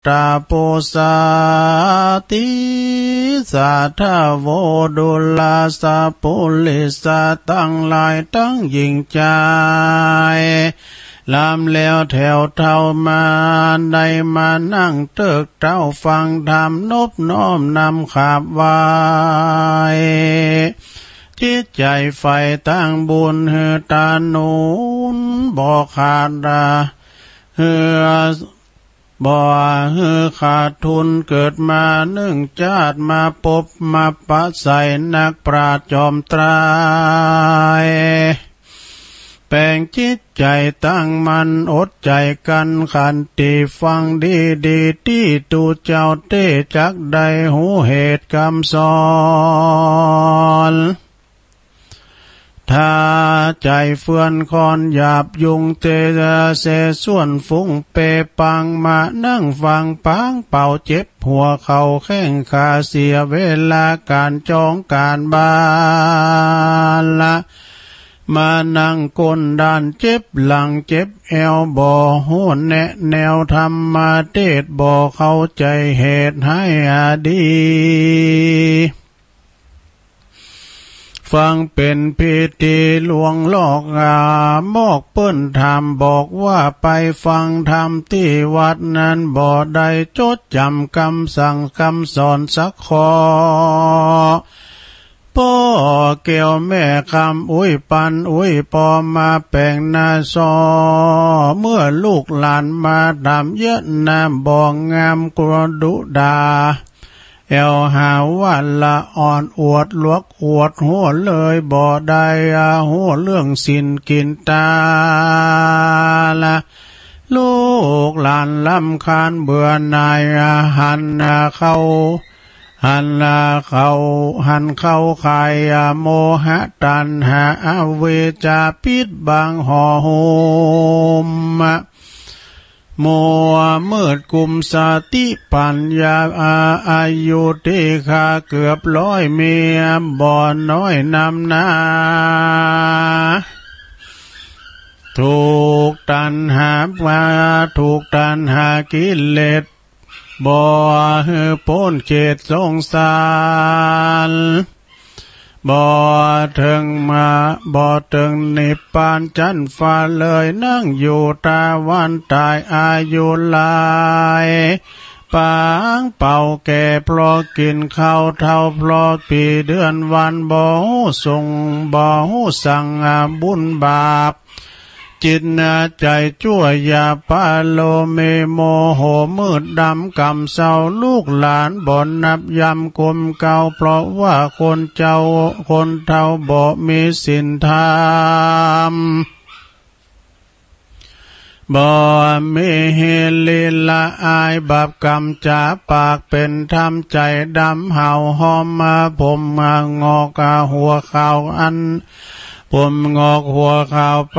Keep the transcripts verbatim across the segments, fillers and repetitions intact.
ตะ ปูสาติสาทะโว ดูราสะปุริสะตังหลายตังหญิงจาย ลำแล้วแถวเฒ่ามา ได้มานั่งเติ๊กเต๊าฟังธรรม นบน้อมนำขาบไหว้ จิตใจ๋ใฝ่ตั้งบุญหื้อตาหนุน บ่ขาด หื้อ บ่หื้อขาดทุน เกิดมานึ่งจาติ มาปบมาปะใสนักปราชญ์จอมไตร แปงจิตใจ๋ตั้งมั่น อดใจ๋กั๋นขันติ ฟังดีๆ ตี้ตุ๊เจ้าเต๊ะ จักได้ฮู้เหตุกำสอน ถ้าใจ๋เฟื่อนคอนหยาบยุงเต เสส่วนฟุ้งเปปัง มานั่งฟังปางเป่า เจ็บหัวเข่าแข้งขา เสียเวลาก๋านจองก๋านบาละ มานั่งก้นด้าน เจ็บหลังเจ็บแอว บ่ฮู้แนะแนวธรรมเตสน์ บ่เข้าใจ๋เหตุให้อาดี ฟังเป๋นพิธีลวงลอก อามอกเปิ้นถามบอกว่า ไปฟังธรรมตี้วัดนั้นบ่ได้ จดจ๋ำกำสั่งกำสอนสักข้อ ป้อแก้วแม่คำ อุ๊ยปันอุ๊ยปอ มาแปงหน้าซ้อ เมื่อลูกหลานมาถามเยียะ หน้าบ่งามกลัวดุด่า แอ่วหาว่าละอ่อน อวดหลวกอวดฮู้เลย บ่ได้ฮู้เรื่องศีลกิ๋นตาละ ลูกหลานรำคาญเบื่อหน่าย หันเข้า หันเข้า หันเข้าข่ายโมหะตัณหาอวิชชา ปิดบังห่อหุ้ม มัวมืดกุมสติปั๋ญญา อา อายุตี้ข้าเกือบร้อย เมียบ่น้อยนำนา ถูกตัณหามา ถูกตัณหากิเลส บ่หื้อป๊นเขตสงสาร บ่เถิงมา บ่เถิงนิพพานจั้นฟ้าเลย นั่งอยู่ต๋าวันต๋ายอายุหลาย ปางเป่าแก่เพราะกิ๋นข้าวเฒ่า เพราะปี๋เดือนวัน บ่ฮู้ส่ง บ่ฮู้สั่งบุญบาป จิตใจ๋จั่วหยาบปะโลเม โมโหมืดดำกำเศร้า ลูกหลานบ่นับย่ำกลมเกล้า เพราะว่าคนเจ้า คนเฒ่าบ่มีศีลธรรม บ่มีฮีริละอายบาปกรรม จ๋าปากเป๋นธรรม ใจ๋ดำเห่าฮ้อมมา ผมงอกหัวขาวอัน ผมงอกหัวขาวไป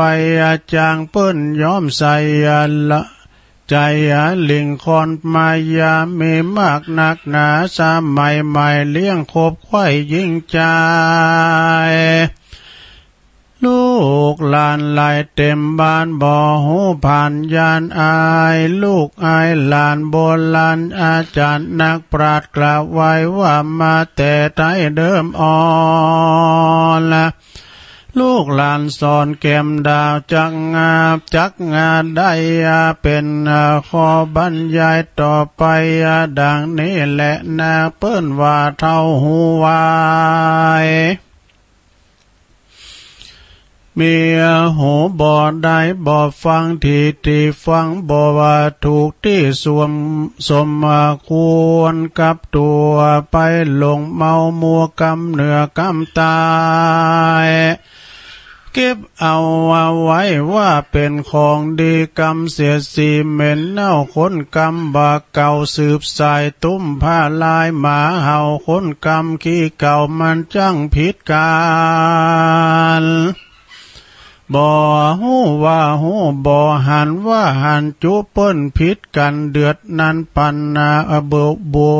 จางเปิ้นย้อมใส่ละ ใจ๋หลิ่งคอนมายา มีมากนักหนา สมัยใหม่เลี้ยงคบใคว่หญิงจาย ลูกหลานหลายเต๋มบ้าน บ่ฮู้ผ่านญาณอาย ลูกอายหลานโบราณ อาจ๋ารย์นักปราชญ์กล่าวไว้ว่า มาแต่ไต๊เดิมอ่อนละ ลูกหลานสอนแก้มดาว จักงา จักงาได้เป๋นข้อบรรยายต่อไป ดังนี้แหละนา เปิ้นว่าเฒ่าฮู้ไว มีหูบ่ได้ บ่ฟังตี้ ตี้ฟังบ่ว่าถูกตี้ สม สมควรกับตั๋วไป หลงเมามัวกำเหนือกำต๋าย เก็บเอาไว้ว่าเป๋นของดี กำเสียสีเหม็นเน่า คนกำบ่าเก่า สืบสายตุ้มผ้าลายหมาเห่า คนกำขี้เก่า มันจั้งผิดกั๋น บ่ฮู้ว่าฮู้ บ่หันว่าหัน จุเปิ้นผิดกั๋น เดือดนั้นปันนา เบอะบุ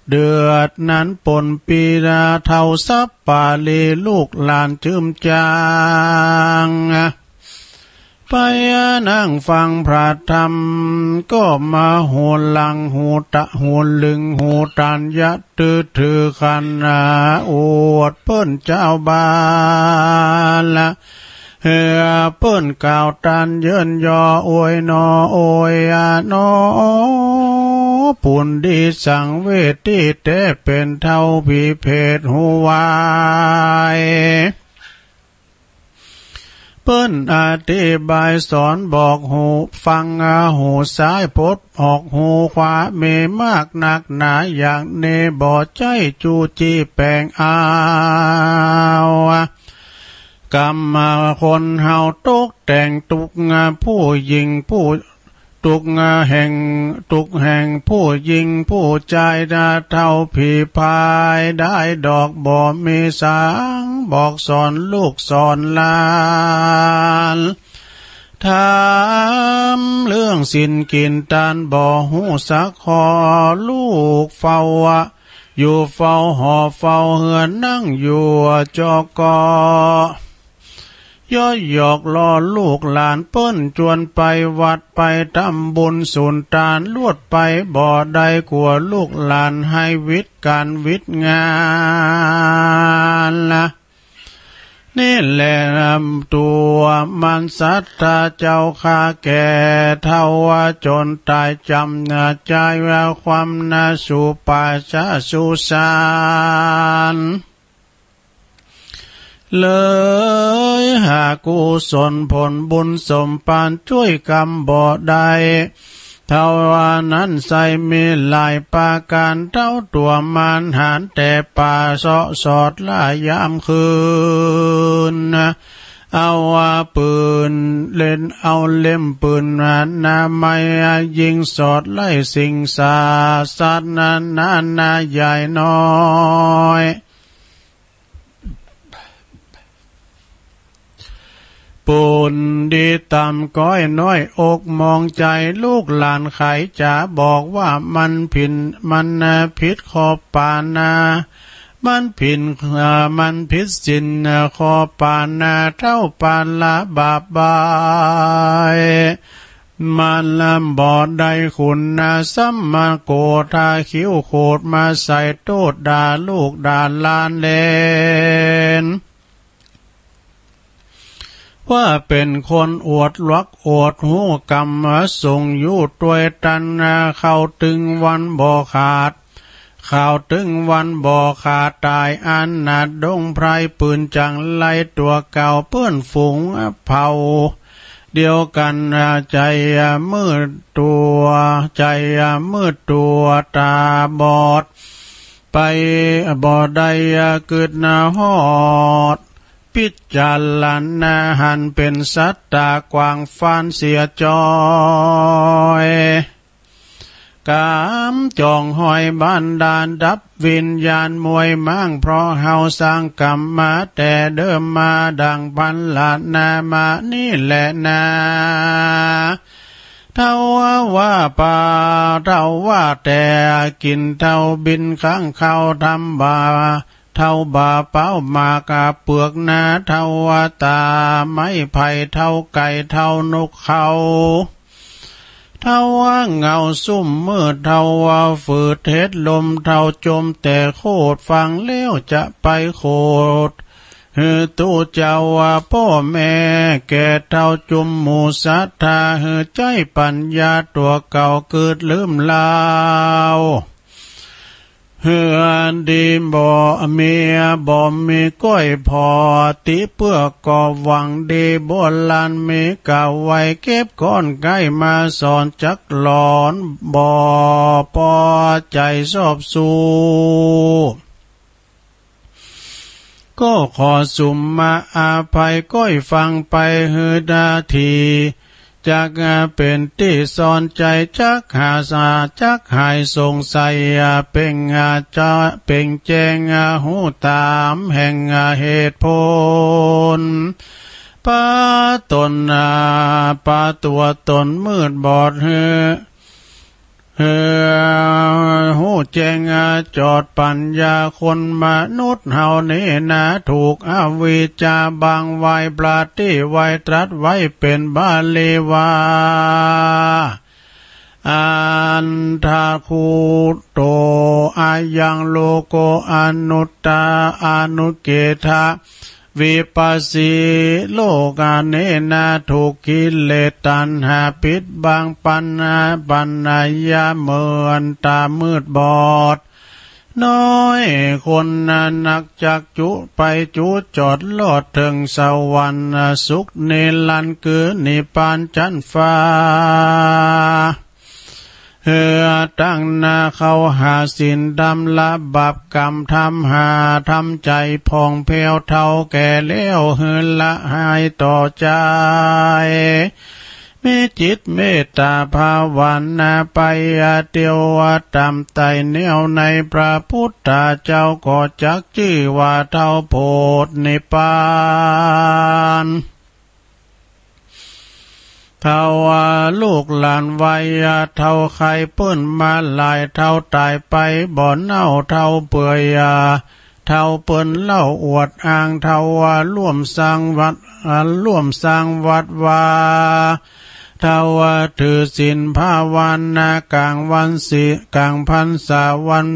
เดือดนั้นปนปีนา เฒ่าสัปปาลี ลูกหลานจื้มจาง ไปนั่งฟังพระธรรม ก็มาหูหลังหูตะ หูลึงหูตัน ยะตื้อถือขันธ์ อวดเปิ้นจาวบ้านละ เออ เปิ้นกล่าวตันเยินยอ โอยหนอ โอยหนอ ปุญดีสังเวชตี้แต๊ เป๋นเฒ่าผีเผตหูวาย เปิ้นอธิบายสอนบอกหูฟัง หูซ้ายปดออกหูขวา มีมากนักหนาอย่างนี้ บ่ใจ้จู้จี้แป๋งเอา กรรมคนเฮาตกแต่งตุ๊กข์ผู้หญิงผู้ ตุ๊กข์แห่ง ตุ๊กข์แห่งผู้หญิงผู้จาย ถ้าเฒ่าผีพายได้ดอก บ่มีสางบอกสอนลูกสอนหลาน ถามเรื่องศีลกิ๋นตาน บ่ฮู้สักข้อ ลูกเฝ้า อยู่เฝ้าหอเฝ้าเฮือน นั่งอยู่จอกอ ย้อยหยอกล้อลูกหลาน เปิ้นจวนไปวัดไปทำบุญสูนตาน ลวดไปบ่ได้ กั๋วลูกหลานหื้อวิดก๋านวิดงานละ นี่แหละตัวมันสัตย์เจ้าข้า แก่เฒ่าจนต๋าย จ๋ำใจ๋ว่าความนาสู่ป่าช้าสู่ศาล เลยหากุศลผลบุญสมปานจ้วยกำบ่ได้ เฒ่านั้นไส้มีหลายประก๋าน เต้าตั๋วมารหาญแต่ป่า เซาะสอดล่ายามคืน เอาว่าปืนเล่น เอาเล่มปืนนานาไม้ ยิงสอดไล่สิงสาสัตว์นานาใหญ่น้อย ปุญดีต๋ามก้อยน้อยอกมองใจ๋ ลูกหลานใค่จ๋าบอกว่ามันผิด มันผิดข้อปานา มันผิด มันผิดศีลข้อปานา เต้าปาละบาปบาย มันบ่ได้คุณนะ สัมมาโกฏา คิ้วโขดมาใส่โต้ษด่าลูกด่าหลานเล่น ว่าเป๋นคนอวดลักอวดฮู้ กำมาส่งอยู่ตวยตัน เข้าตึงวันบ่ขาด เข้าตึงวันบ่ขาด ต๋ายอันนาดงไพร ปืนจั่งไล่ตั๋วเก่า เปื้อนฝูงเผ่า เดียวกั๋น ใจ๋มืดตั๋ว ใจ๋มืดตั๋วต๋าบอด ไปบ่ได้กึ๊ดฮอด พิจารณาหันเป๋นสัตตากว้างฟานเสียจ้อย ก๋ามจองฮอยบันดาลดับวิญญาณมวยม้าง เพราะเฮาสร้างกรรมมาแต่เดิมมา ดั่งพันละนามานี้แลนา เฒ่าว่าปา เฒ่าว่าแต่กิ๋นเต้าบินข้างเข้าทำบ่า เต้าบ่าเป้าหมากเปือกนา เต้าว่าต๋าไม้ไผ่ เต้าไก่ เต้านกเขา เต้าว่าเงาซุ่มมืด เต้าว่าฝืดเฮ็ดลม เต้าจมแต่โคตร ฟังแล้วจะไปโคตร หื้อตุ๊เจ้าว่าป้อแม่ แก่เต้าจุมหมู่สัตตา หื้อใจ๊ปั๋ญญาตั๋วเก่ากึ๊ดลืมลาว หื้อดีบ่มี บ่มีก้อยผ่อ ติเปื้อก็หวังดี โบราณมีกล่าวไว้ เก็บก้อนไก้มาสอน จักหลอนบ่ปอใจ๋สอบสู้ ก็ขอสุมมาอาภัย ก้อยฟังไปหื้อนาที จักเป๋นตี้ซอนใจ๋ จักหาสา จักหายสงสัย เป่งจะเป่งแจ้งฮู้ต๋ามแห่งเหตุผล ปาต๋น ปาตั๋วต๋นมืดบอดหื้อ เออ ฮู้ แจ้งจอดปั๋ญญาคนมนุษย์เฮานี้นา ถูกอวิชชาบังไว้ พระตี้ไว้ตรัสไว้เป๋นบาลีว่า อัตถะคุโต อะยัง โลโก อนุตตะ อนุกเกทะ วิปัสสี โลกาเนนะ ถูกกิเลสตัณหาปิดบังปัญหา ปัญหายาเหมือนต๋ามืดบอด น้อยคนนะนักจักจุไปจุจอดลอดเถิงสวรรค์สุขนิรันดร์ คือนิพพานจั๊นฟ้า เฮือตั้งหน้าเข้าหาศีลธรรมละบาปกรรมธรรม หาธรรมใจ๋ผ่องแผ้วเฒ่าแก่แล้ว หื้อละหายต่อใจ๋ มีจิตเมตต๋าภาวนาไป เตียวต๋ามไต่แนวใน พระปุทธเจ้าก็จักจื้อว่าเฒ่าโพธินิพพาน เฒ่าลูกหลานวัยเฒ่า ใค่เปิ้นมาหลาย เฒ่าต๋ายไปบ่เน่า เฒ่าเปื่อย เฒ่าเปิ้นเล่าอวดอ้าง เฒ่าร่วมสร้างวัด ร่วมสร้างวัดวา เฒ่าถือศีลภาวนา ก๋างวันศีล ก๋างพรรษาวัน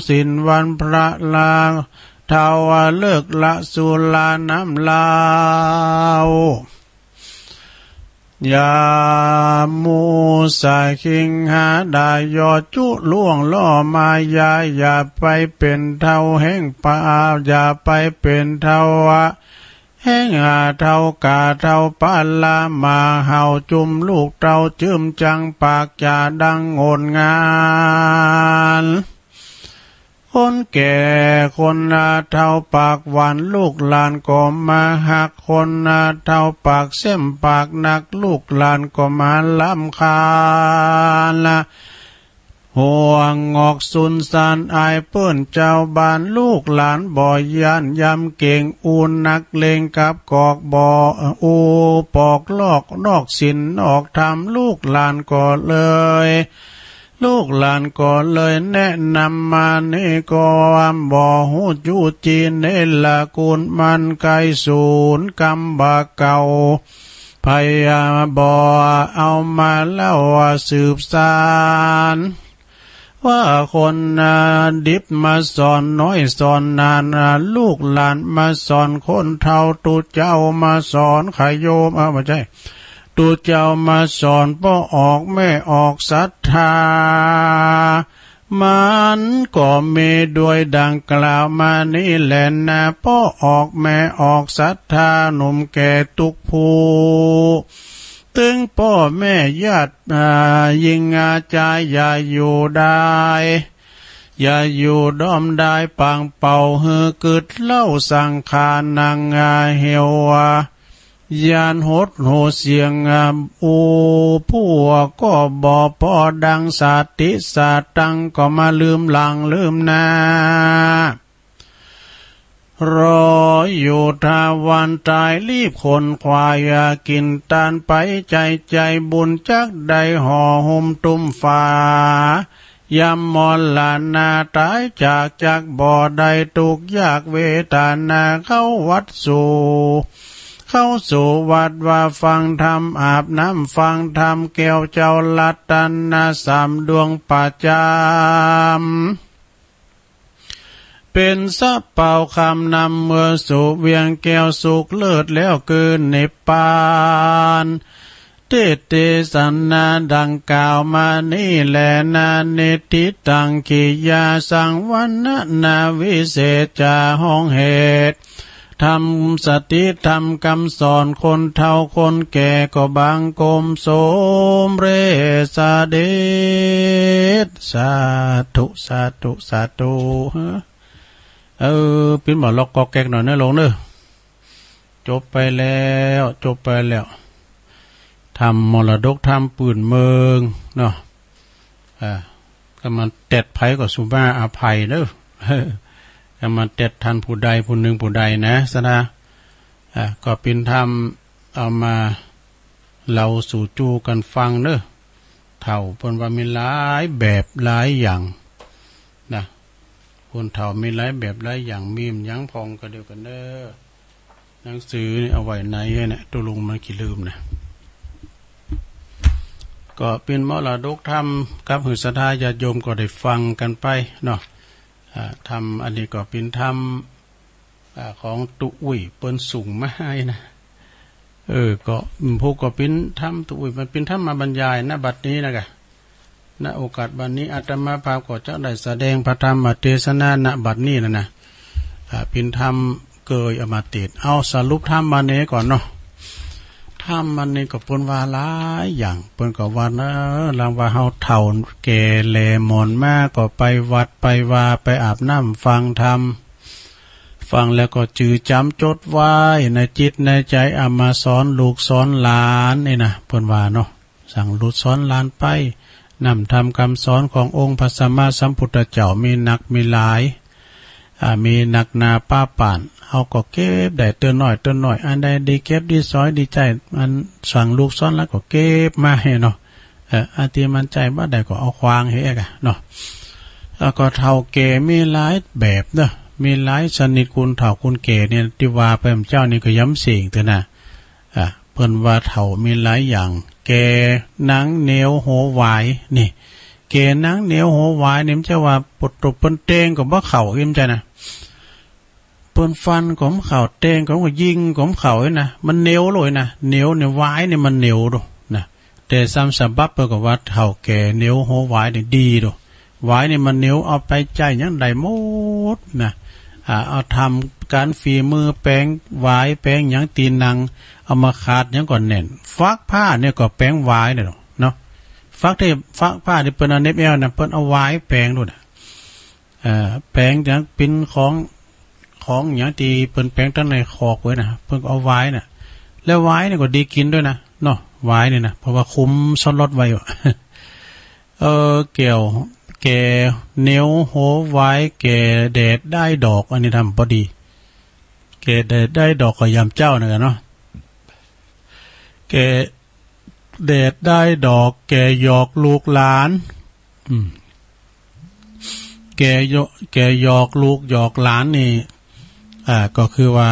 ศีลวันพระลา เฒ่าเลิกละสุราน้ำเหล้า ยามูสาคิงหาดายอจุล่วงล่อมายา อย่าไปเป๋นเฒ่าแห่งปา อย่าไปเป๋นเฒ่าแห่งอา เฒ่ากาเฒ่าปาลามา เห่าจุมลูกเต้าจื้มจัง ปากจ๋าดังโหนงาน คนแก่คนเฒ่าปากหวาน ลูกหลานก็มาฮัก คนเฒ่าปากเส้มปากหนัก ลูกหลานก็มารำคาญ ห่วงงอกสุนซานอายเปิ้นเจ้าบ้าน ลูกหลานบ่ย้านยำเก๋ง อู้นักเลงกับกอกบ่ อู้ปอกลอกนอกศีลนอกธรรม ลูกหลานก็เลย ลูกหลานก็เลยแนะนำมานี้ ก็บ่ฮู้จู้จี้เนรคุณมันไกลสูนกำบ่าเก่า ไผบ่เอามาเล่าสืบสาน ว่าคนดิบมาสอนน้อยสอนนาน ลูกหลานมาสอนคนเฒ่า ตุ๊เจ้ามาสอนขะโยม เอ้า บ่ใจ้ ตุ๊เจ้ามาสอนป้อออกแม่ออกศรัทธา มันก็มีด้วยดังกล่าวมานี้แหละนา ป้อออกแม่ออกศรัทธา หนุ่มแก่ตุ๊กผู้ ตึงป้อแม่ญาติ อ่า ยิงอาจายอย่าอยู่ได้ อย่าอยู่ด้อมได้ปางเป่า หื้อกึ๊ดเหล้าสังขานัง อ่า เหี่ยว อ่า ย่านหดหูเสียง อ่า อู้ผู้ก็บ่ปอดัง สติสตังก็มาลืมหลังลืมหน้า รออยู่ถ้าวันต๋ายรีบขนขวาย อ่า กิ๋นตานไป ใจ๋ใจ๋บุญจักได้ห่อหุ้มตุ้มฝา ยามมรณาต๋ายจากจักบ่ได้ ตุ๊กข์ยากเวทนาเข้าวัดสู่ เข้าสู่วัดวาฟังธรรม อาบน้ำฟังธรรม แก้วเจ้ารัตนสามดวงประจ๋ำ เป๋นสะเปาคำนำเมือสู่เวียงแก้วสุขเลิศแล้วคือนิพพาน เตเตสนาดังกล่าวมานี้แหละนา นิทธิตัง กิริยาสังวรรณนา วิเศษจาห้องเหตุ ธรรมสติธรรมกำสอนคนเฒ่าคนแก่ก็บังคมสมเร็จเสด็จ สาธุ สาธุ สาธุ เออ ปิ้นบ่าล็อกก๊อกแก๊กหน่อยเน้อโลงเน้อ จบไปแล้ว จบไปแล้ว ธรรมมรดกธรรมปื้นเมืองเนาะ อ่า กำมันแตดใผก็สุมาอภัยเน้อ กำมันแตดท่านผู้ใดผู้นึ่งผู้ใดนะ สนะ อ่า ก็เป๋นธรรมเอามาเล่าสู่จู้กั๋นฟังเน้อ เฒ่าเปิ้นว่ามีหลายแบบหลายอย่าง คนเฒ่ามีหลายแบบหลายอย่าง มีบ่ยั้งพ่อง ก็เดียวกั๋นเน่อ หนังสือนี่เอาไว้ไหนเนี่ย ตุ๊ลุงมันขี้ลืมนะ ก็เป๋นมรดกธรรม กับหื้อศรัทธาญาติโยมก็ได้ฟังกั๋นไปเนาะ อ่า ธรรมอันนี้ก็เป๋นธรรม อ่า ของตุ๊อุ้ยเปิ้นส่งมาหื้อนะ เออ ก็ อืม ผู้ก็เป๋นธรรมตุ๊อุ้ย มันเป๋นธรรมบรรยาย ณ บัดนี้นะกะ ณ โอกาสบัดนี้ อาตมาภาพก็จะได้แสดงพระธรรมเทศนา ณ บัดนี้นะนะ อ่า เป๋นธรรมเกยอมตะ เอาสรุปธรรมมาเน่ก่อนเนาะ ธรรมมันนี่ก็เปิ้นว่าหลายอย่าง เปิ้นก็ว่านะ ลางว่าเฮาเฒ่าแก่แหล่หมอนมา ก็ไปวัดไปวา ไปอาบน้ำฟังธรรม ฟังแล้วก็จือจ๋ำจดไว้ในจิตในใจ๋ เอามาสอนลูกสอนหลานนี่นะ เปิ้นว่าเนาะ สั่งลูกสอนหลานไป น้ำธรรมกำสอนขององค์พระสัมมาสัมพุทธเจ้ามีนักมีหลาย อ่า มีนักหนาป๊าป่าน เฮาก็เก็บได้เตื้อน้อยเตื้อน้อย อันใดดีเก็บดีสอยดีใจ๊ อันสั่งลูกสอนแล้วก็เก็บมาหื้อเนาะ เออ อันตี้มันใจ๊บ่ได้ก็เอาขว้างหื้อเอกอะเนาะ แล้วก็เฒ่าแก่มีหลายแบบเนาะ มีหลายชนิด คนเฒ่าคนแก่เนี่ย ตี้ว่าไปเมื่อเจ๊านี่ก็ย้ำเสียงเตื้อนะ อ่ะ เปิ้นว่าเฒ่ามีหลายอย่าง แก่หนังเหนียวหัวหวายนี่ แก่หนังเหนียวหัวหวายนี่ มันจะว่าปดตบเปิ้นแต่งก็บ่เข้า อิมใจ้นะ เปิ้นฟันก็บ่เข้า แต่งก็บ่เข้า ยิงก็บ่เข้านะ มันเหนียวเลยนะ เหนียวเนี่ย หวายเนี่ยมันเหนียวดูนะ แต่ซ้ำสะบับเปิ้นก็ว่าเฒ่าแก่เหนียวหัวหวายเนี่ยดีดู หวายนี่มันเหนียว เอาไปใจ๊หยังได้หมดนะ อ่า เอาทำก๋านฝีมือแป๋งหวายแป๋งหยัง ตี้นั่ง เอามาขาดหยังก็แน่น ฟักผ้าเนี่ยก็แป๋งหวายเนี่ยเนาะ ฟักตี้ ฟักผ้าตี้เปิ้นเอาเหน็บแอ้วนะ เปิ้นเอาหวายแป๋งดูนะ เอ่อ แป๋งหยังเป๋นของ ของหยังตี้เปิ้นแป๋งตังในคอกไว้นะ เปิ้นก็เอาหวายน่ะ แล้วหวายนี่ก็ดีกิ๋นด้วยนะเนาะ หวายนี่นะ เพราะว่าคุมสลอตไว้อยู่ เออ แก่ว แก่เหนียวหัวหวาย แก่แดดได้ดอก อันนี้ทำพอดี แก่แดดได้ดอกก็ยามเจ๊านั่นแหละเนาะ แก่แดดได้ดอก แก่หยอกลูกหลาน อืม แก่หยอก แก่หยอกลูกหยอกหลานนี่ อ่า ก็คือว่า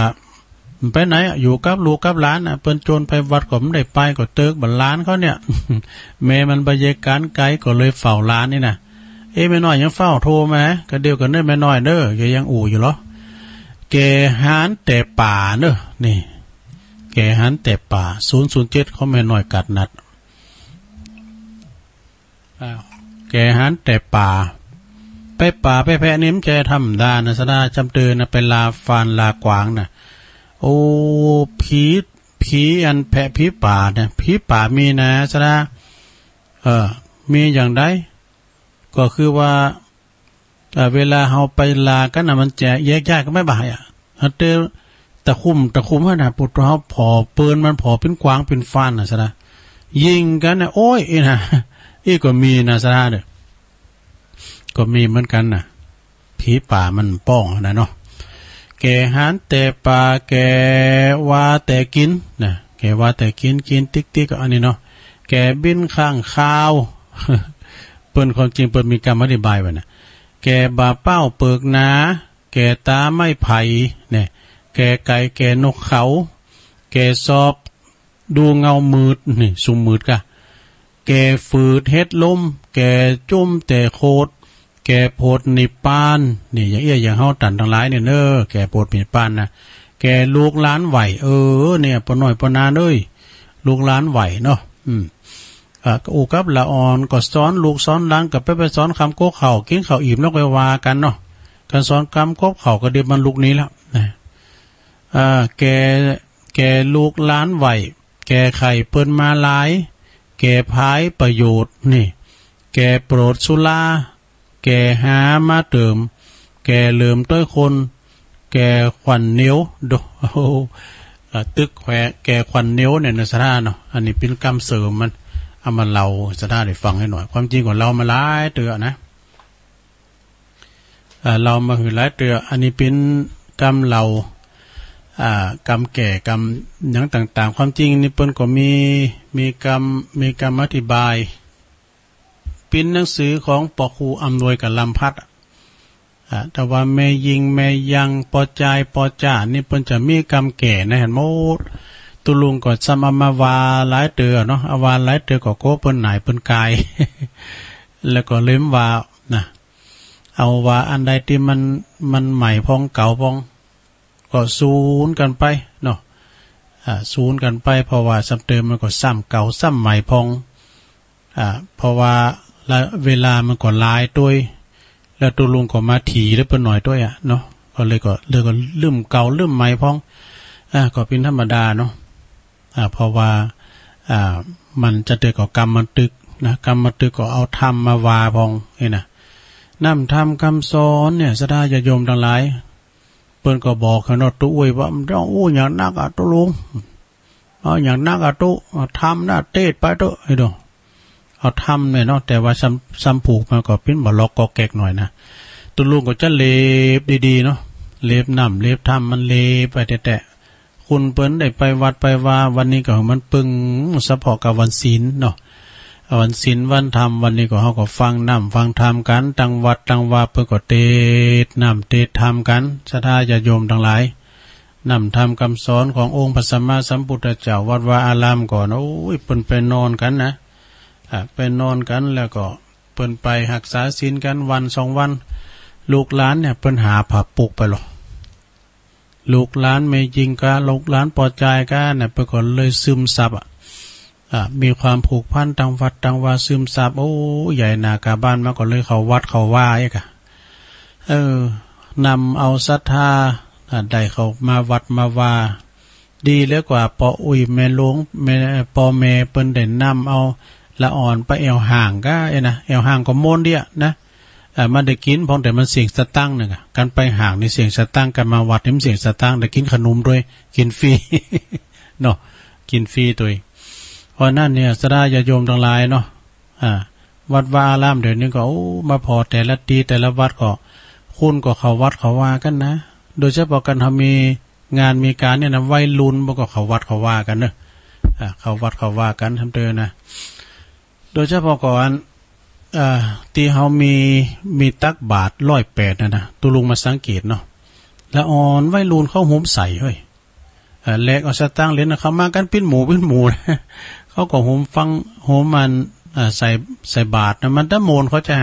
ไปไหนอะ อยู่กับลูกกับหลานอะ เปิ้นจวนไปวัดก็บ่ได้ไป ก็เติกบ่าหลานเขาเนี่ย แม่มันไปเยียะก๋านไก๋ ก็เลยเฝ้าหลานนี่นะ เอ๊ะ แม่น้อยยังเฝ้าโทรมา ก็เดี๋ยวก่อนเน่อแม่น้อยเน่อ แกยังอู้อยู่เหรอ แก่หานแต่ป๋าเน่อ นี่ แก่หานแต่ป๋า ศูนย์ศูนย์เจ็ด ของแม่น้อยกัดนัด อ้าว แก่หานแต่ป๋า ไปป๋าไปแพะนี่มันจะธรรมดานะ สะดา จำเตินนะ ไปลาฟานลากวางนะ โอ้ ผี ผีอันแพะผีป๋าเนี่ย ผีป๋ามีนะ สะดา เออ มีอย่างใด ก็คือว่า เอ่อ เวลาเฮาไปลากั๋นนะ มันจะแยกย้ายกั๋นบ่ได้อะ เฮาเตอะตะคุ่มตะคุ่มหั้นนะ ปุโตเฮาผ่อเปิ้นมันผ่อเป๋นกวางเป๋นฟานนะ สะดา ยิงกั๋นนะ โอ๊ย อี้นะ อี้ก็มีนะ สะดาเน่อ ก็มีเหมือนกั๋นนะ ผีป๋ามันป้องนะเนาะ แก่หานแต่ป๋า แก่วาแต่กิ๋นนะ แก่วาแต่กิ๋น กิ๋นติ๊กติ๊ก อันนี้เนาะ แก่บินข้างคาว เปิ้นความจริงเปิ้นมีกำอธิบายไว้นะ แก่บ่าเป้าเปิกหนา แก่ต๋าไม้ไผ่เนี่ย แก่ไก่แก่นกเขา แก่สอบดูเงามืด นี่ สุมมืดกะ แก่ฝืดเฮ็ดลม แก่จุ้มแต่โคตร แก่โผดนิพพาน นี่ อย่างเอี้ยอย่างเฮาตันตังหลายเนี่ยเน่อ แก่โผดนิพพานนะ แก่ลูกหลานไหว เออ เนี่ย ป้อน้อยป้อนานเอ้ย ลูกหลานไหวเนาะ อืม อ่า ก็อู้กับละอ่อน ก็สอนลูกสอนหลาน ก็ไป ไปสอนกำกบข้าว กิ๋นข้าวอิ่มแล้วก็ว่ากั๋นเนาะ ก๋านสอนกำกบข้าวก็เดี๋ยวมันลุกนี้แล้วนะ อ่า แก่ แก่ลูกหลานไหว แก่ไข่เปิ้นมาหลาย แก่ผายประโยชน์นี่ แก่โปรดสุรา แก่หามาเติม แก่เหลิมต้อยคน แก่ขวัญเหนียว โด อ่า ตึกแขวะ แก่ขวัญเหนียวเนี่ยนะ สะดาเนาะ อันนี้เป๋นกำเสริมมัน เอามาเล่าสะดาได้ฟังหื้อหน่อย ความจริงก็เล่ามาหลายเตื้อนะ อ่า เล่ามาหื้อหลายเตื้อ อันนี้เป๋นกำเล่า อ่า กำแก่ กำหยังต่างๆ ความจริงนี่เปิ้นก็มี มีกำ มีกำอธิบาย เป๋นหนังสือของป้อครูอำนวยกับลำพัด อ่า อ่า แต่ว่าแม่ญิงแม่ยัง ปอจายปอจ้านี่เปิ้นจะมีกำแก่นะ หันหมด ตุ๊ลุงก็ซ้ำเอามาว่าหลายเตื้อเนาะ เอาว่าหลายเตื้อก็กั๋วเปิ้นหน่ายเปิ้นก๋าย แล้วก็เลยว่านะ เอาว่าอันใดตี้มัน มันใหม่พ่องเก่าพ่อง ก็สูนกั๋นไปเนาะ อ่า สูนกั๋นไป เพราะว่าซ้ำเตื้อมันก็ซ้ำเก่าซ้ำใหม่พ่อง อ่า เพราะว่าละเวลามันก็หลายตวย แล้วตุ๊ลุงก็มาถี่เหลือเปิ้นหน่อยตวยอะเนาะ ก็เลยก็ เลยก็ลืมเก่าลืมใหม่พ่อง อ่า ก็เป๋นธรรมดาเนาะ อ่า เพราะว่า อ่า มันจะเตื้อก็กรรมมันตึกนะ กรรมมันตึกก็เอาธรรมมาว่าพ่องนี่นะ น้ำธรรมกำสอนเนี่ย ศรัทธาญาติโยมตังหลาย เปิ้นก็บอกหั้นเนาะ ตุ๊อ้วยว่า บ่ต้องอู้หยังนักอะตุ๊ลุง เอาหยังนักอะตุ๊ เอาธรรมนะ เตศน์ไปเต๊อะ ไอ้ดอก เอาธรรมเนี่ยเนาะ แต่ว่าซ้ำ ซ้ำผูกมาก็เป๋นบ่าล็อกก็แก๊กหน่อยนะ ตุ๊ลุงก็จะเหลบดีๆ เนาะ เหลบน้ำเหลบธรรมมันเหลบไปแต๊ๆ คุณเปิ้นได้ไปวัดไปวา วันนี้ก็หื้อมันปึงเฉพาะกับวันศีลเนาะ วันศีลวันธรรม วันนี้ก็เฮาก็ฟังน้ำฟังธรรมกั๋น ตังวัดตังวาเปิ้นก็เตศน์น้ำเตศน์ธรรมกั๋น ศรัทธาญาติโยมตังหลาย น้ำธรรมกำสอนขององค์พระสัมมาสัมพุทธเจ้า วัดวาอารามก็ โอ้ย เปิ้นไปนอนกั๋นนะ อ่า ไปนอนกั๋น แล้วก็เปิ้นไปฮักษาศีลกั๋นวันสองวัน ลูกหลานเนี่ยเปิ้นหาผ้าปุกไปลอ ลูกหลานแม่ญิงกา ลูกหลานปอจายกาเนี่ย เปิ้นก็เลยซึมซับอะ อ่า มีความผูกพันตังวัดตังวา ซึมซับ โอ้ ใหญ่หนากาบ้านมา ก็เลยเข้าวัดเข้าวาอีกอะ เออ นำเอาศรัทธา อ่า ได้เข้ามาวัดมาวา ดีเหลือกว่าป้ออุ๊ยแม่หลวง แม่ ป้อแม่เปิ้นได้นำเอาละอ่อนไปแอ่วฮ้างกา เอ้ยนะ แอ่วฮ้างก็ม่วนดีอะนะ อ่า มันได้กิ๋นพ่อง แต่มันเสียสตางค์นึ่งอะ กั๋นไปฮ้างนี่เสียสตางค์ กั๋นมาวัดนี่มันเสียสตางค์ ได้กิ๋นขนมตวย กิ๋นฟรี เนาะ กิ๋นฟรีตวย เพราะนั้นเนี่ย ศรัทธาญาติโยมตังหลายเนาะ อ่า วัดวาอารามเดี๋ยวนี้ก็ โอ้ มาผ่อแต่ละตี้แต่ละวัดก็ คนก็เข้าวัดเข้าวากั๋นนะ โดยเฉพาะกั๋นเฮามีงานมีก๋านเนี่ยนะ วัยรุ่นมันก็เข้าวัดเข้าวากั๋นเนาะ อ่า เข้าวัดเข้าวากั๋นซ้ำเตื้อนะ โดยเฉพาะก็อัน อ่า ตี้เฮามี มีตักบาตรร้อยแปดน่ะนะ ตุ๊ลุงมาสังเกตเนาะ ละอ่อนวัยรุ่นเขาโฮมใส่เฮ้ย อ่า แลกเอาสตางค์เหรียญนะ เขามากั๋นเป๋นหมู่เป๋นหมู่ เขาก็โฮมฟัง โฮมมัน อ่า ใส่ ใส่บาตรนะ มันตะโมนเขาจะ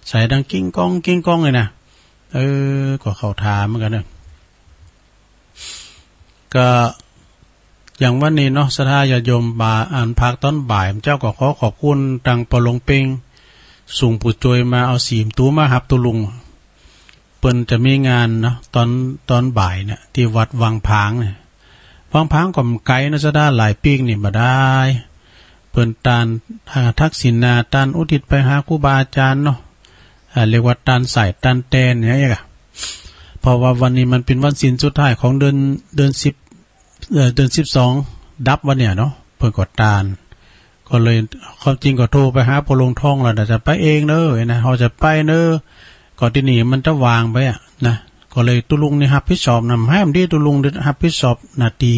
ใส่ดังกิ้งก้องกิ้งก้องเลยนะ เออ ก็เข้าท่าเหมือนกั๋นเนาะ ก็อย่างวันนี้เนาะ ศรัทธาญาติโยมบ่า อันภาคตอนบ่าย เจ้าก็ขอขอบคุณตังป้อหลวงเป้ง สูงปู่จวยมาเอาสีมตูมาฮับตุ๊ลุง เปิ้นจะมีงานเนาะ ตอน ตอนบ่ายเนี่ย ตี้วัดวังผางเนี่ย วังผางก็บ่ไก๋เนาะ ศรัทธา หลายปี๋นี่บ่ได้ เปิ้นต้าน อ่า ทักษิณา ต้านอุทิศไปหาครูบาอาจ๋ารย์เนาะ อ่า เรียกว่าต้านใส่ต้านแตนเนี่ยเองอะ เพราะว่าวันนี้มันเป๋นวันศีลสุดท้ายของเดือน เดือนสิบ เอ่อ เดือนสิบสอง ดับวันเนี่ยเนาะ เปิ้นก็ต้าน ก็เลย ความจริงก็โทรไปหาป้อหลวงทองแล้วนะ จะไปเองเน้อนะ เฮาจะไปเน้อ ก็ตี้นี่มันจะว่างไปอะนะ ก็เลยตุ๊ลุงนี่ฮับผิดชอบนำ แหมดีตุ๊ลุงฮับผิดชอบหน้าตี้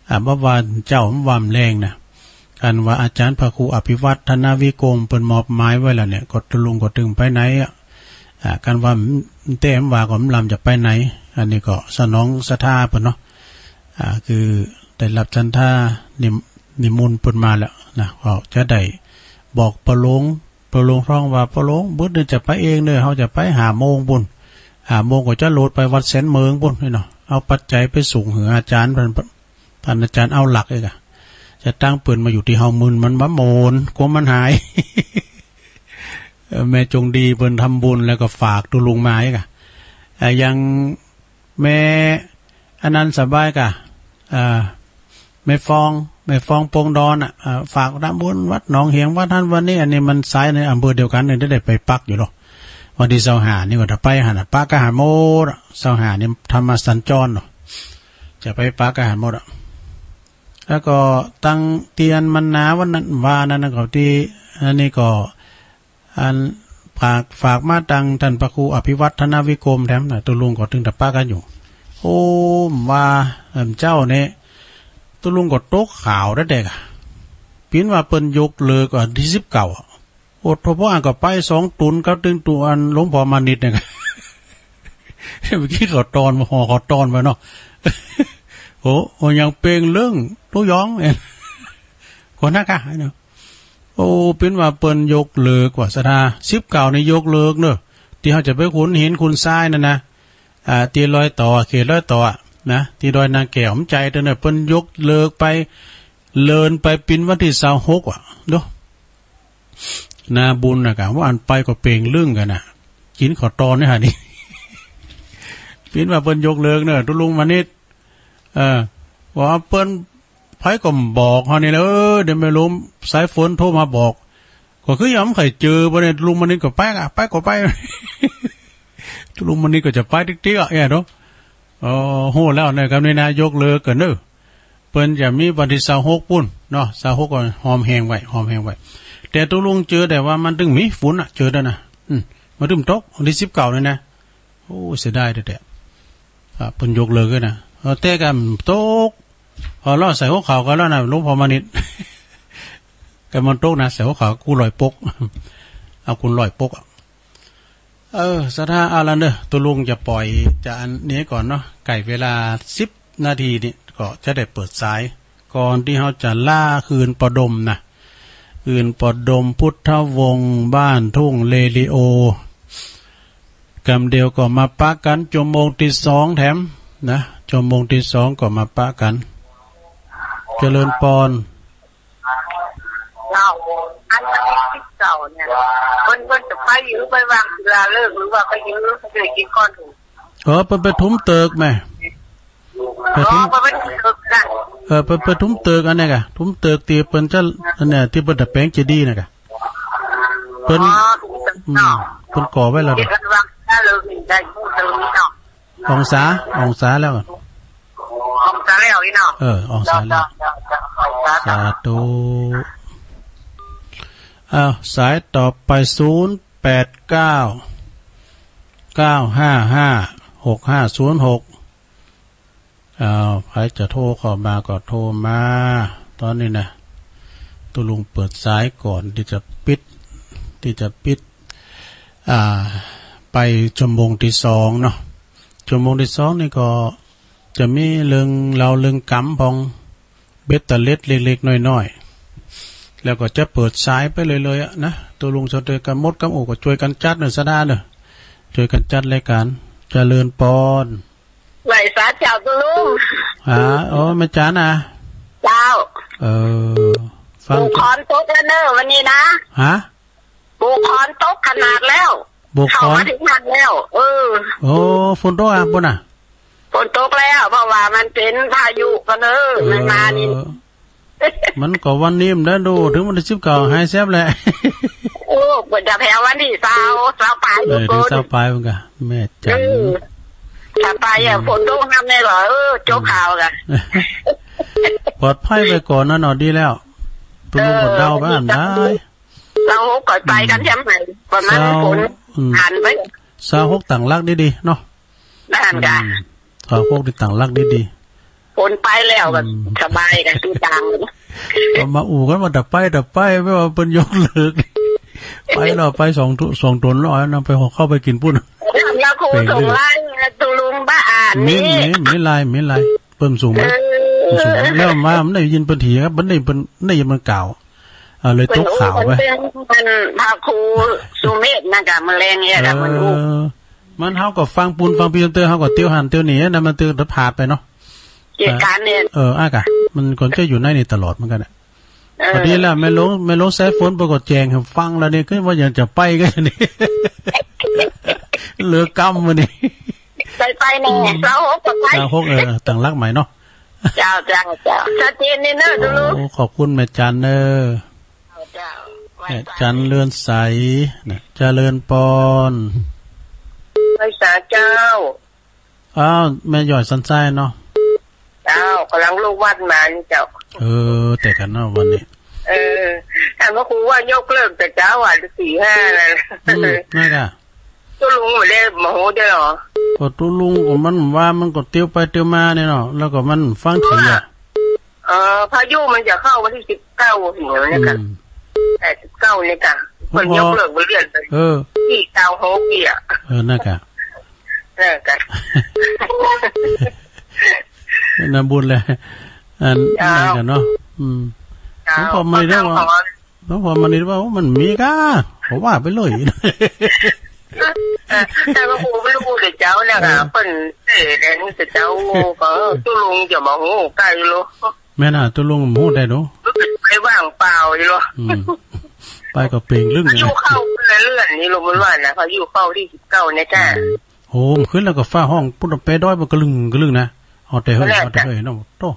อ่า บ่ว่าเจ๊าบ่ว่าแมลงนะ อันว่าอาจ๋ารย์พระครูอภิวัฒนวิกรมเปิ้นมอบหมายไว้แล้วเนี่ย ก็ตุ๊ลุงก็ตึงไปไหนอะ อ่า คันว่าแต๊บ่ว่าก็บ่ลำจะไปไหน อันนี้ก็สนองศรัทธาเปิ้นเนาะ อ่า คือได้ฮับฉันทานิม- นิมนต์เปิ้นมาแล้วนะ ก็จะได้บอกป้อหลวง ป้อหลวงทองว่า ป้อหลวง บึดนี่จะไปเองเน้อ เฮาจะไปห้าโมงปู้น ห้าโมงก็จะโลดไปวัดแสนเมิงปู้นนี่เนาะ เอาปัจจัยไปส่งหื้ออาจ๋ารย์ พัน พันอาจ๋ารย์เอาหลักเอกอะ จะตั้งเปิ้นมาอยู่ตี้เฮามื้อมันบ่โมน กั๋วมันหาย เออ แม่จงดีเปิ้นทำบุญแล้วก็ฝากตุ๊ลุงมาเอกอะ เอ่อ อย่างแม่อันนั้นสบายกะ เอ่อ แม่ฟอง แม่ฟองปงดอนอะ เอ่อ ฝากทำบุญวัดหนองเหียง วัดหั้นวัดนี้ อันนี้มันสายในอำเภอเดียวกั๋นเนี่ย ได้ไปปักอยู่หรอก วันตี้ซาวห้านี่ก็จะไปหั้นอะ ปักกะหั้นหมดอะ ซาวห้านี่ธรรมสัญจรเนาะ จะไปปักกะหั้นหมดอะ แล้วก็ตังเตียนมันนาวันนั้น ว่านั้นนะ ก็ตี้อันนี้ก็ อันฝาก ฝากมาตังต้านพระครูอภิวัฒนวิกรมแถมนะ ตุ๊ลุงก็ตึงตะปะกั๋นอยู่ โอ้ ว่า เอิ่ม เจ้าเนี่ย ตุ๊ลุงก็ตกข่าวแต๊ๆ อะ ปิ๋นว่าเปิ้นยกเลิกวันตี้สิบเก้าอะ โอ้โธ่ ป้ออ่านก็ไปสองตุ๊นกับตึงตุ๊อันหลวงป้อมานิตเนี่ย ไปกิ๋นข้าวตอน ห่อข้าวตอนไปเนาะ โอ้ โอ้ ยังเป่งเรื่องตู้ยอง เอ๊ะ ก่อนนะกะ โอ้ ปิ้นว่าเปิ้นยกเลิกว่าศรัทธา สิบเก้านี่ยกเลิกเนอะ ตี้เฮาจะไปขุดหินขุดทรายนั่นนะ อ่า ตี้รอยต่อ เขตรอยต่ออะนะ ตี้ดอยนางแก้ว ผมจ๋ำได้เนอะ เปิ้นยกเลิกไป เลื่อนไปเป๋นวันตี้ซาวหกอะ เนาะ นาบุญนะกะ ว่าอันไปก็เป่งเรื่องกั๋นนะ กิ๋นข้าวตอนเนี่ยฮะนี่ ปิ้นว่าเปิ้นยกเลิกเนอะ ตุ๊ลุงมณิช เออ ว่าเปิ้น ใผก็บอกเฮานี่แหละ เออ เดี๋ยวแม่หลวงสายฝนโทรมาบอก ก็คือยังบ่ใค่เจอ บ่เนี่ย ตุ๊ลุงมณิชก็ไปกะ ไปก็ไป ตุ๊ลุงมณิชก็จะไปติ๊กๆ อะ แย่เนาะ อ๋อ ฮู้แล้วเนี่ย กำนี้นะ ยกเลิกกั๋นเนอะ เปิ้นจะมีวันตี้ซาวหกปู๊นเนาะ ซาวหกก็หอมแหงไว้ หอมแหงไว้ แต่ตุ๊ลุงเจอ แต่ว่ามันตึงมีฝนอะ เจอได้นะ อืม มันตึงตก วันตี้สิบเก้านี่นะ โอ้ เสียดายแต๊ๆ อ่ะ เปิ้นยกเลิกเลยนะ เออ แต่กำตก พอเลาะใส่หัวข่าวกั๋นแล้วนะ หลวงพ่อมณิช กำมันตกนะ ใส่หัวข่าวกู้ลอยปก เอากู้ลอยปกอะ เออ ศรัทธา เอาละเนอะ ตุ๊ลุงจะปล่อย จะอันนี้ก่อนเนาะ ใก้เวลาสิบนาทีนี่ ก็จะได้เปิดสาย ก่อนตี้เฮาจะลาคืนปอดมนะ คืนปอดมพุทธวงศ์บ้านทุ่งเรดิโอ กำเดียวก็มาปะกั๋น จั่วโมงตี้สองแถมนะ จั่วโมงตี้สองก็มาปะกั๋น เจริญปอน เก้า อันวันตี้สิบเก้าเนี่ย เปิ้น เปิ้นจะไปอยู่ ไปวางศิลาฤกษ์ หรือว่าไปอยู่ ไปกิ๋นก้อนถูก เออ เปิ้นไปทุมเติกแม่ ไปทุม อ๋อ เปิ้นไปทุมเติกนะ เออ เปิ้นไปทุมเติกอันเนี้ยกะ ทุมเติกตี้เปิ้นจะ อันเนี้ย ตี้เปิ้นตะแปงเจดีย์น่ะกะ เปิ้น อ๋อ ทุมเติก อืม เนาะ เปิ้นก่อไว้แล้ว เดี๋ยวกันวางศิลาฤกษ์ได้ทุมเติกเนาะ อองศา อองศาแล้ว อองศาแล้วอีเนาะ เออ อองศาแล้ว เจ้า เจ้า เจ้า สาธุ อ้าว สายต่อไป ศูนย์แปดเก้า เก้าห้าห้า หกห้าศูนย์หก อ้าว ใผจะโทรเข้ามาก็โทรมา ต๋อนนี้นะ ตุ๊ลุงเปิดสายก่อนตี้จะปิด ตี้จะปิด อ่า ไปจั่วโมงตี้สองเนาะ จั่วโมงตี้สองนี่ก็จะมีเรื่องเล่าเรื่องกำปอง เบ็ดเตอร์เล็ดเล็กๆ น้อยๆ แล้วก็จะเปิดสายไปเรื่อยๆ อะนะ ตุ๊ลุงสะเตยกับมดกับโอก็จ้วยกั๋นจัดเนอะ ศรัทธาเนอะ จ้วยกั๋นจัดรายก๋าน เจริญปอน ไหว้สาเจ้าตุ๊ลุง อ่า โอ้ แม่จั๋นนะ เจ้า เออ ฟัง หมู่ขอนตกแล้วเนอะ วันนี้นะ ฮะ หมู่ขอนตกขนาดแล้ว หมู่ขอน เข้ามาถึงหั้นแล้ว เออ โอ้ ฝนตกอะ ปู๊นน่ะ ฝนตกแล้ว เพราะว่ามันเป๋นพายุก่อเนอะ เออ มันมานี่ มันก็วันนี้มันได้ดู เถิงวันตี้สิบเก้าหายแซบแหละ โอ้ เปิ้นจะแผ่ววันตี้ซาว ซาวป๋าย เออ อยู่ ตี้ โกน ซาวป๋ายมันกะ แม่จั๋น เออ ซาวป๋ายอะ อืม ฝนตกห้ามแน่เหรอ เออ จบข่าวกะ อืม ปลอดภัยไปก่อนนะเนาะ ดีแล้ว ตุ๊ลุงก็เดาไปอันใด เออ ซาวหกก็ไปกั๋นแถมไหน ประมาณ ซาว ฝน อืม หันไป ซาวหกตั้งหลักดีๆ เนาะ นั่นจ้ะ อืม ซาวหกนี่ตั้งหลักดีๆ ฝนไปแล้วก็ อืม สบายกั๋นตี้ต่าง เอามาอู้กั๋นว่าจะไป จะไป ไม่ว่าเปิ้นยกเลิก ไปแล้ว ไปสองตุ สองตนแล้ว เอานำไปห่อข้าวไปกิ๋นปู๊น แล้วครูส่งไลน์ตุ๊ลุงบ่อ่าน มี นี่ มี มีไลน์ มีไลน์ เปิ้นส่งมา เออ เปิ้นส่งมา แล้วมา มันได้ยินเปิ้นเถียงครับ มันได้เปิ้น ได้ยินมันกล่าว อ่า เลยตกข่าวไป เปิ้นอู้ เปิ้นเป๋นพระครูสุเมธนะกะ มื้อแลงเนี่ยกะ เปิ้นอู้ เออ มันเฮาก็ฟังปู๊น ฟังพรีเซนเตอร์ เฮาก็เตียวหั้นเตียวนี่นะ มันเตียวพลาดไปเนาะ เหตุการณ์เนี่ย เออ อ่ะกะ มันก็จะอยู่ในนี่ตลอดเหมือนกั๋นอะ เออ พอดีแล้ว แม่หลวง แม่หลวงสายฝนเปิ้นก็แจ้งหื้อฟังแล้วนี่ คือว่ายังจะไปกั๋นนี่ เหลือกำมื้อนี้ ไปไปแน่ อืม ซาวหกก็ไป ซาวหก เออ ตั้งหลักใหม่เนาะ เจ้า เจ้า เจ้า ชัดเจนนี่เนอะ ตุ๊ลุง โอ้ ขอบคุณแม่จั๋นเนอะ เจ้า เจ้า แม่จั๋นเรือนใสนะ เจริญปอน ไหว้สาเจ้า อ้าว แม่หย้อยสันทรายเนาะ เจ้า ก่ำลังลุกวัดมานี่เจ้า เออ แต่กั๋นเนาะวันนี้ เออ ต้านพระครูว่ายกเลิกแต่เจ๊าอะ สี่ห้า นั่น อืม นั่นกะ ตุ๊ลุงบ่ได้โมโหด้วยเหรอ ก็ตุ๊ลุงก็มันว่ามันก็เตียวไปเตียวมาเนี่ยเนาะ แล้วก็มันฟังเถียงอะ เออ พายุมันจะเข้าวันตี้สิบเก้านี่นะกะ อืม แปด สิบเก้านี่กะ มันยกเลิกไปเลื่อนไป เออ ตี้ซาวหกนี่อะ เออ นั่นกะ เอ เออ กัน นะบุญเลย อัน เจ้า นั่นกันเนาะ อืม เจ้า หลวงพ่อมณีได้ว่า หลวงพ่อมณีว่า โอ้ มันมีก้า เขาว่าไปเลย เออ แต่ว่ากูไม่ฮู้เตื้อเจ้านะ เออ เปิ้นเต้แดงเตื้อเจ้า ก็ เออ ตุ๊ลุงจะมาฮู้ใก้โล แม่นน่ะ ตุ๊ลุงฮู้ใก้โล ไปว่างเปล่าอยู่โล อืม ไปก็เป่งลึ่ง เขาอยู่เข้าเรือนนี่โล มันว่านะ เขาอยู่เข้าตี้สิบเก้าเนี่ยจ้า อืม โห มันขึ้นแล้วก็ฟ้าฮ้อง ปุ้นไปดอยมันกระลึงกระลึงนะ เอาแต่เฮ้ย นั่นแหละ เอาแต่เฮ้ยเนาะ โต้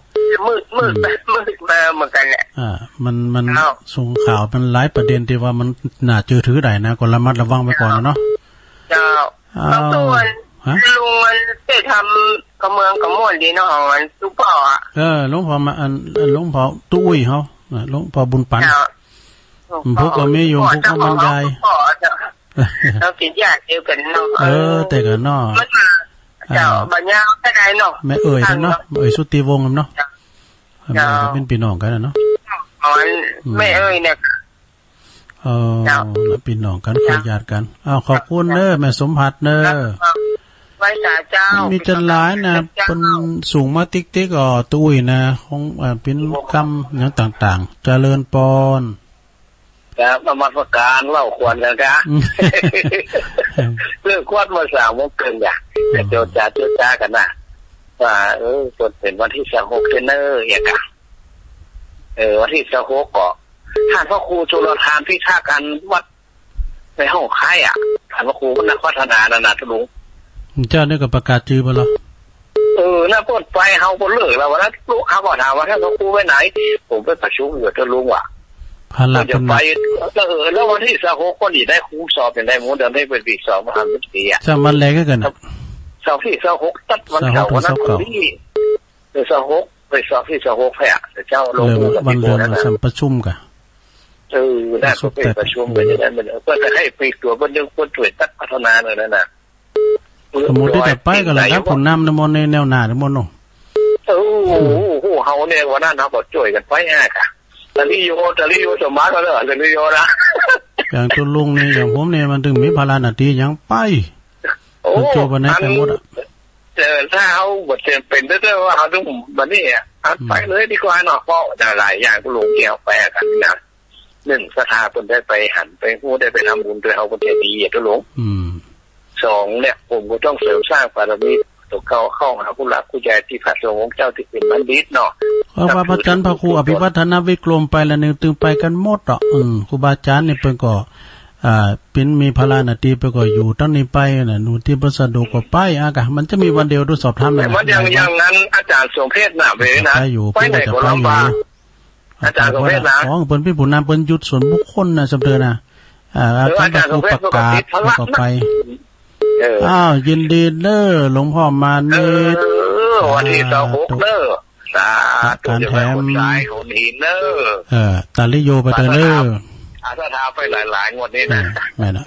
มืด มืด อืม มืดมาเหมือนกันแหละ อ่า มัน มัน เอ้า ส่งข่าวมันหลายประเด็นตี้ว่ามันน่าเจื้อถือได้นะ ก็ระมัดระวังไว้ก่อนนะเนาะ เจ้า เอ้า บางส่วน ฮะ ลุงมันไปทำกระเมืองกระม่วนดีเนาะ ของมันตุ๊ป้ออะ เออ หลวงพ่อมา อัน อันหลวงพ่อตุ๊อุ้ยเขา อ่ะ หลวงพ่อบุญปัน เจ้า พวกก็มีอยู่ พวกก็บรรยาย ตุ๊ป้อ เจ้า เราเป็นญาติเดียวกันเนาะ เออ เออ แต่ก็เนาะ มันมา เจ้า อ่า บรรยายก็ได้เนาะ แม่เอ๋ยกันเนาะ เนาะ แม่เอ๋ยสุทธิวงศ์เนาะ เจ้า แม่เอ๋ยก็เป็นพี่น้องกันน่ะเนาะ อ๋อ อืม แม่เอ๋ยเนี่ย เออ เจ้า น่ะ พี่น้องกัน เจ้า เคยญาติกัน อ้าว ขอบคุณเน้อ แม่สมผัสเน้อ เจ้า ไหว้สาเจ้า มีจนหลายนะ เจ้า เปิ้นส่งมาติ๊กติ๊ก อ๋อ ตุ๊อุ้ยนะ ของ เอ่อ ปิ้นกำอย่างต่างๆ เจริญปอน ครับ นมัสการ เล่าขวัญกันกะ อืม เรื่องขวัญมาสามโมงครึ่งเนี่ย อืม จะโจจาโจจากันนะ ว่า เออ เปิ้นเป๋นวันตี้ซาวหกเต๊อะเน่อ อย่างกะ เออ วันตี้ซาวหกก็ ท่านพระครูจุลธานพิทักษ์ อันวัดในห้องคล้ายอ่ะ ท่านพระครูนักพัฒนานานาทุลุง เจ้านี่ก็ประกาศจื้อไปแล้ว เออ น่ะ เปิ้นไป เฮาก็เลิกแล้ววันนั้น ลูกเขาก็ถามว่า "ท่านพระครูไปไหน" "ผมไปประชุมอยู่ ท่านลุง" ว่ะ ภาระ เปิ้นจะไป เปิ้น เออ แล้ววันตี้ซาวหกก็นี่ได้ครูสอบอย่างได้หมู่ เดี๋ยวได้เป็นปีสอง มหาวิทยาลัยอ่ะ สามวันแรกก็กันน่ะ ซาวตี้ซาวหก ตัดวันเสาร์ ซาวหก วันนั้น ซาวเก้า พอดี เออ ซาวหก ไปสอบตี้ซาวหกแท้ แต่เจ้าลง เริ่ม วันเริ่ม วันนั้นน่ะ สามประชุมกะ เออ น่าจะไปประชุมกันอย่างนั้น มัน เปิ้นจะให้ไปตัวเปิ้น เปิ้นช่วยตัดพัฒนาหน่อยนั่นน่ะ สมมุติจะไปก็แล้ว ผู้นำในมณฑลในแนวหน้าในมณฑลเนาะ เออ โอ้โห เฮาเนี่ยวันนั้นเฮาก็ช่วยกันไปอ่ะค่ะ ตะลิโย ตะลิโย สมมาตรก็เลย ตะลิโยนะ อย่างตุ๊ลุงนี่ อย่างผมนี่ มันถึงมีภาระหน้าตี้หยังไป โอ้ มันโจบอันไหนไปหมดอะ อัน เออ ถ้าเฮาบ่จำเป็นเตื้อๆ ว่าเฮาต้องบัดนี้อะ อัน อืม ไปเลยดีกว่าเนาะ เพราะหลายๆ อย่างตุ๊ลุงเกี่ยวไปกันนะ นึ่ง ศรัทธาเปิ้นได้ไปหันไปฮู้ ได้ไปทำบุญตวยเฮา เปิ้นจะดีอะตุ๊ลุง อืม สอง เนี่ย ผมก็ต้องเสริมสร้างบารมี ตั๋วเก่าเข้าหาผู้หลักผู้ใหญ่ตี้พระสงฆ์องค์เจ้าตี้เป๋นบัณฑิตเนาะ เพราะว่าพระอาจารย์พระครูอภิวัฒนวิกรมไปแล้วนี่ ตึงไปกันหมดอ่ะ อืม ครูบาอาจารย์นี่เปิ้นก็ อ่า เป๋นมีภาระหน้าตี้ เปิ้นก็อยู่ตังนี้ไปน่ะ หมู่ตี้เปิ้นสะดวกก็ไป อ่ะกะ มันจะมีวันเดียว ดูสอบถามหน่อย แต่มันอย่าง อย่างนั้น อาจารย์สมเพชรน่ะ เวนะ ไปอยู่ ไปไหนก็ลำบาก อาจารย์สมเพชรนะ อ๋อ เปิ้นเป๋นผู้นำ เปิ้นหยุดส่วนบุคคลนะ สมเด็จนะ อ่า เออ อาจารย์สมเพชร อาจารย์พระครูประกาศ ก็ติดภาระ แล้วก็ไป เออ อ้าว ยินดีเน้อ หลวงพ่อมานิต เออ วันตี้ซาวหกเน้อ สาธุ การแถม เจ้าแม่คนสายคนหินเน้อ เออ ตาลิโยไปเถิงเน้อ อาสาทาไปหลายๆ งวดนี้นะ เออ แม่นน่ะ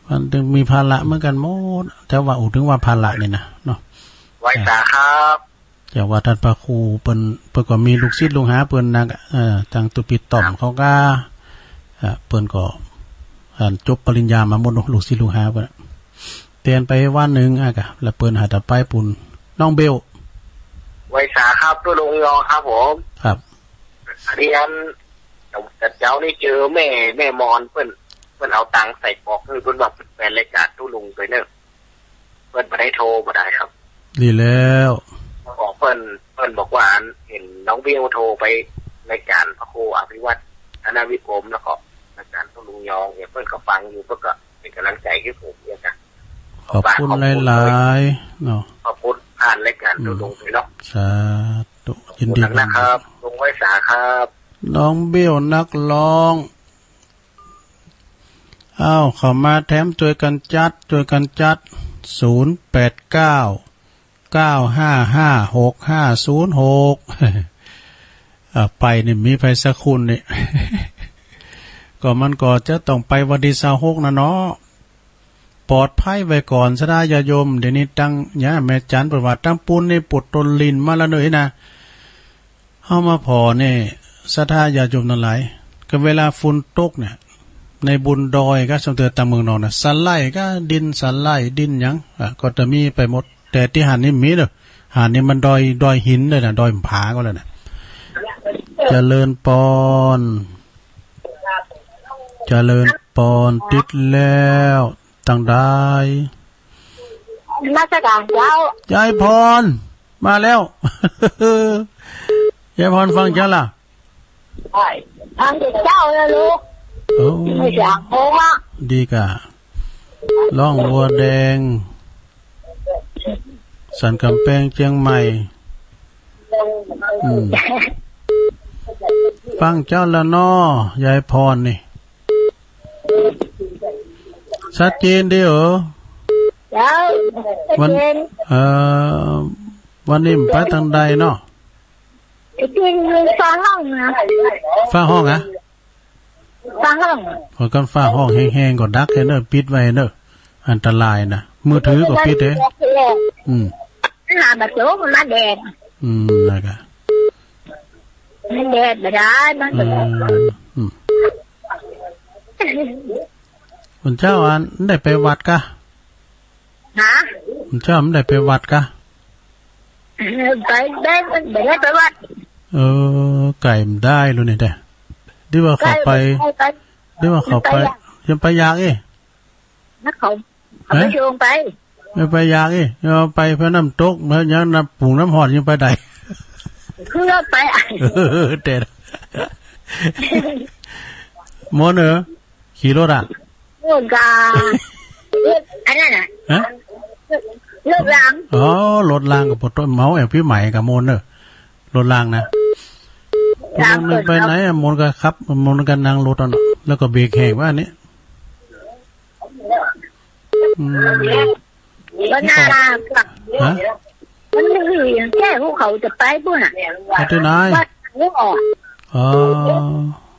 มันถึงมีภาระเหมือนกันหมด แต่ว่า โอ้ ถึงว่าภาระนี่นะ เนาะ ไหว้สาครับ แต่ว่าท่านพระครูเปิ้น เปิ้นก็มีลูกศิษย์ลูกหาเปิ้นนะ เอ่อ ตังตุ๊ปิดต่อมเขาก็ อ่า เปิ้นก็ อ่านจบปริญญามาหมดเนาะ ลูกศิษย์ลูกหาเปิ้น เตียนไปวันนึ่ง อ่ะกะ แล้วเปิ้นหาแต่ไปปู้น น้องเบล ไหว้สาครับ ตุ๊ลุงยองครับผม ครับ เรียน แต่เจ๊านี่เจอแม่ แม่มอนเปิ้น เปิ้นเอาตังใส่ปอกหื้อ เปิ้นว่าเปิ้นแฟนรายก๋านตุ๊ลุงไปเน้อ เปิ้นบ่ได้โทรบ่ได้ครับ ดีแล้ว บอกเปิ้น เปิ้นบอกว่าเห็นน้องเบลโทรไปรายก๋านพระครูอภิวัฒนวิกรม แล้วก็รายก๋านตุ๊ลุงยองเนี่ย เปิ้นก็ฟังอยู่ เปิ้นก็เป๋นก๋ำลังใจ๋หื้อผมเนี่ยนะ ขอบคุณหลายๆ เนาะ ขอบคุณผ่านรายก๋านตุ๊ลุงไปเนาะ อืม สาธุ ยินดี ขอบคุณนะครับ ลุงไหว้สาครับ น้องเบลนักร้อง อ้าว เข้ามาแถม จ้วยกั๋นจัด จ้วยกั๋นจัด ศูนย์แปดเก้า เก้าห้าห้า หกห้าศูนย์หก อ่า ไปนี่มีไผสักคนนี่ ก็มันก็จะต้องไปวันตี้ซาวหกน่ะเนาะ ปลอดภัยไว้ก่อน ศรัทธาญาติโยม เดี๋ยวนี้ตัง เนี่ย แม่จันเปิ้นว่าตังปู๊นนี่ปวดต้นลิ้นมาแล้วเน้อนะ เฮามาผ่อนี่ ศรัทธาญาติโยมตังหลาย ก็เวลาฝนตกเนี่ย ในบุญดอยก็สมเด็จตางเมืองนอกนะ สะไลก็ดินสะไลดินหยัง อ่ะ ก็จะมีไปหมด แต่ตี้หั้นนี่มีเนาะ หั้นนี่มันดอย ดอยหินเลยนะ ดอยผาก็เลยนะ เจริญปอน เจริญปอน ติดแล้ว ตังใด นมัสการเจ้า ยายพร มาแล้ว ยายพรฟังเจ้าละ ใช่ ฟังแต่เจ๊าแล้วลูก โอ้ ไม่อยากโทรอ่ะ ดีก่ะ ร้องวัวแดง สันกำแพงเจียงใหม่ อืม ฟังเจ้าแล้วเนาะ ยายพรนี่ ชัดเจนดีเหรอ เจ้า วัน ชัดเจน เอ่อ วันนี้มันไปตังใดเนาะ ไอ้ที่มันฟ้าห้องนะ ฟ้าห้องอะ ฟ้าห้อง พอกันฟ้าห้องแฮงๆ ก็ดักให้เนอะ ปิดไว้เนอะ อันตรายนะ มือถือก็ปิดเด้ อืม หาบ่เจอ มันมาแดด อืม นั่นกะ มันแดดบ่ได้ มัน อืม อืม วันเจ้าอันได้ไปวัดกะ ฮะ วันเจ้ามันได้ไปวัดกะ เออ ไป ได้ บ่ได้ไปวัด เออ ไก่มันได้รู้นี่แท้ ดีว่าเขาไป ไก่บ่ได้ไป ดีว่าเขาไป ไปอะ ยังไปอยากเอ้ นักเขา เขาไป ฮะ ชวนไป ยังไปอยากเอ้ ยังไปเพื่อน้ำตก เพื่อยังน้ำปรุงน้ำฮอดยังไปได้ คือว่าไปอะ เออ แต่ มนต์เออ ขี่รถอะ โน่นกะ รถอันนั้นน่ะ ฮะ รถราง อ๋อ รถรางกับปวดต้นเมาแอบพี่ใหม่กับมนต์เนอะ รถรางนะ ราง มนต์ไปไหนอะ มนต์ก็ขับ มนต์ก็นั่งรถอะเนาะ แล้วก็เบรกแหกว่าอันนี้ อืม วันหน้า ฮะ วันนี้แค่พวกเขาจะไปปุ้นน่ะ ไปตี้ไหน วัดหัวอ้อ อ๋อ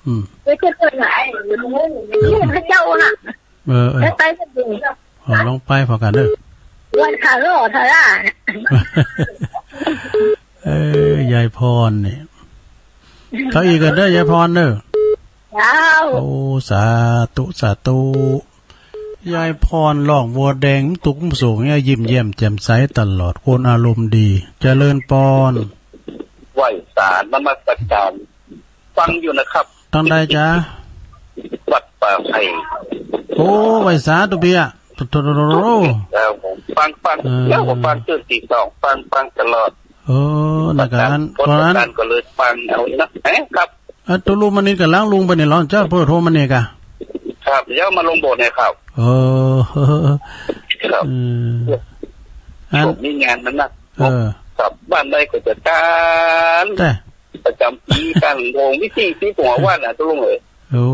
อืม ไปเที่ยวเปิ้นน่ะ เพื่อนเขาเจ้าน่ะ เออ เออ ไป ไปกันอยู่ อ๋อ ลองไปพอกันเด้อ วัดคาโลทาร่า เออ ยายพรนี่ เขาอีกกันเด้อ ยายพรเด้อ เจ้า โอ้ สาธุ สาธุ ยายพรร้องวัวแดง ตุ๊กสูงเนี่ย ยิ้มแย้มแจ่มใสตลอด คนอารมณ์ดี เจริญปอน ไหว้สานมัสการ ฟังอยู่นะครับ ตังใดจ๊ะ วัดป่าไผ่ โอ้ ไหว้สาธุเปีย โถ โถ โถ โถ โถ ครับผม ฟัง ฟัง เออ แล้วก็ฟังตื่นตีสอง ฟัง ฟังตลอด เออ นั่นกะอัน พออัน พออันก็เลยฟังเอาเนาะ เอ๊ะ ครับ อ่ะ ตกลงมันนี่กำลังลงไปนี่เหรอ เจ้าเปิดโทรมานี่กะ ครับ เดี๋ยวมาลงโบสถ์เนี่ยครับ เออ ครับ เออ อัน ผมมีงานนั้นนะ เออ ครับ บ้านใดก็จะการ แต่ ประจำปีการโรงวิธีที่หัววันน่ะ ตกลงเลย โอ้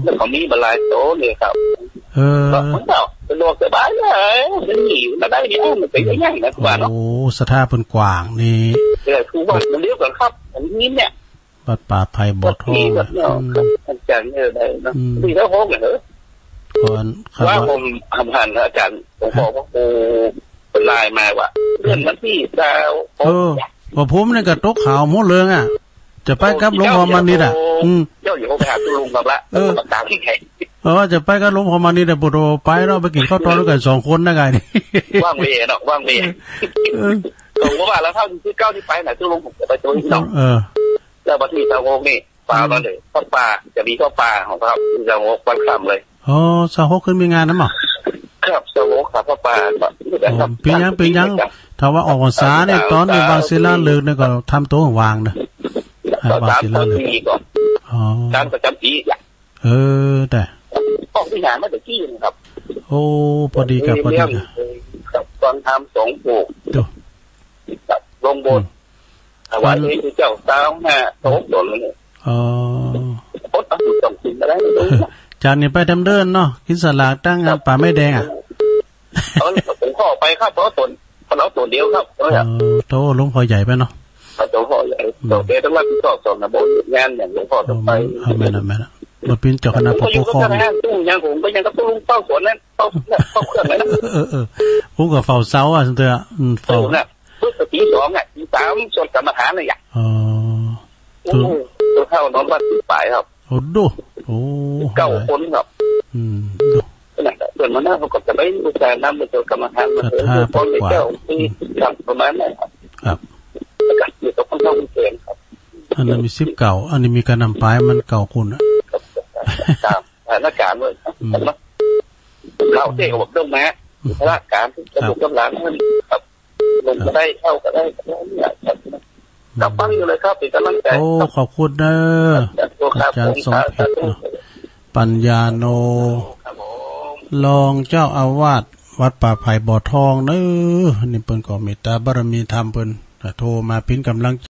แล้วเขามีมาหลายโตเลยครับ เออ ก็มันก็สะดวกสบายเลย มันหนีมาได้เนี่ย มันเป็นไปได้ไงนะ ว่าเนาะ โอ้ ศรัทธาเพิ่นกว้างนี่ เออ คือว่ามันเดียวกันครับ อันนี้เนี่ย วัดป่าไผ่บ่อทอง วัดนี้วัดนอกครับ อืม อาจารย์เนี่ยได้เนาะ อืม สี่ร้อยหกเนี่ยเหรอ ก่อนครับ ว่า ว่า ผมทำหันอาจารย์ ผมบอกว่า โอ้ เป็นลายมาว่ะ เลื่อนมาที่ดาว เออ ว่าผมนี่ก็ตกข่าวหมดเลยอะ จะไปกับหลวงพ่อมานิดอะ โอ้ อืม เจ้าอยู่ไปหาตุ๊ลุงกันละ เออ ประกาศที่ไหน เออ จะไปกับหลวงพ่อมานิดอะ ปวดหัวไปเนาะ ไปกินข้าวต้มด้วยกันสองคนนะไง ว่างเวเนาะ ว่างเว เออ ผมก็ว่าแล้วเท่าที่เก้าที่ไปน่ะ ตุ๊ลุงผมจะไปตัวนี้เนาะ เออ แล้ววันที่สองนี่ ปลามาเลย ข้าวปลา จะมีข้าวปลาของเขา ที่จะงกวันค่ำเลย อ๋อ ซาวหกขึ้นมีงานนั้นบ่ ครับ ซาวหกครับ ข้าวปลา อ๋อ ปี๋ยัง ปี๋ยัง ถ้าว่าออกพรรษาเนี่ย ต๋อนนี้วางศิลาฤกษ์เนี่ยก็ทำตั๋ววางเนาะ อ่า ต๋อน วางศิลาฤกษ์ สามคนมีก่อน อ๋อ การประจำปี๋อะ เออ แต่ ออกวิหารมาแต่กี้นะครับ โอ้ พอดีกับ พอดีกับ ครับ ต๋อนทำสองโบสถ์ โต ครับ ลงโบสถ์ อืม ถวายพระเจ้าซาวห้า ซาวหกต๋นเลย อ๋อ อดเอาบุญต้องกินมาได้เลย จานนี่ไปทำเดินเนาะ กินสลากตั้ง ครับ ป่าไม้แดงอะ เอา ผมขอไปครับ เพราะต๋น มันเอาต๋นเดียวครับ เออ โต หลวงพ่อใหญ่ไปเนาะ เอาหลวงพ่อใหญ่ อืม โตเดียวต้องรับผิดชอบสองนะ บอกงานอย่างหลวงพ่อต้องไป เอาแม่นละ แม่นละ บ่เป๋นเจ้าคณะปกครอง ผมก็อยู่กับเจ้าคณะ ตุ้งยัง ผมก็ยังกับตุ้งเฝ้าสวนนั้น เฝ้า เฝ้าเครื่องนั้นนะ เออ เออ เออ ผมก็เฝ้าเสาอะ ซั่นเถาะ อืม เฝ้า เออ น่ะ พุทธตีสองอะ ตีสามสวดกรรมฐานน่ะอยาก อ๋อ โอ้ โตเฒ่านอนวัดสิบปลายครับ โอ้ ดู โอ้ เก้าคนครับ อืม ดู นั่นแหละ เปิ้นมานะ เปิ้นก็จะไปอุตส่าห์นำไปเจ้ากรรมฐานมา ศรัทธา เออ พ่อแม่เจ้า ปากกว้าง ที่ อืม ครับ ประมาณนั้นครับ ครับ แล้วก็อยู่กับคนเฒ่าคนแก่ครับ อันนั้นมีสิบเก้า อันนี้มีกระหน่ำปายมันเก้าคนอะ ครับ ตามสถานการณ์ด้วยครับ อืม เห็นไหม เก้าเจ๊ก็บอกเรื่องแม้ อืม ภาระการ ครับ กำลังมัน ครับ ลงก็ได้ เข้าก็ได้ ก็ได้เนี่ยครับ กำลังอยู่เลยครับ เป็นกำลังใจ โอ้ ครับ ขอบคุณเด้อ ครับ อาจารย์สมเพชรเนาะ ปัญญาโน ครับผม รองเจ้าอาวาสวัดป่าไผ่บ่อทองเด้อ นี่เปิ้นก็เมตตาบารมีธรรมเปิ้น โทรมาเปิ้นกำลัง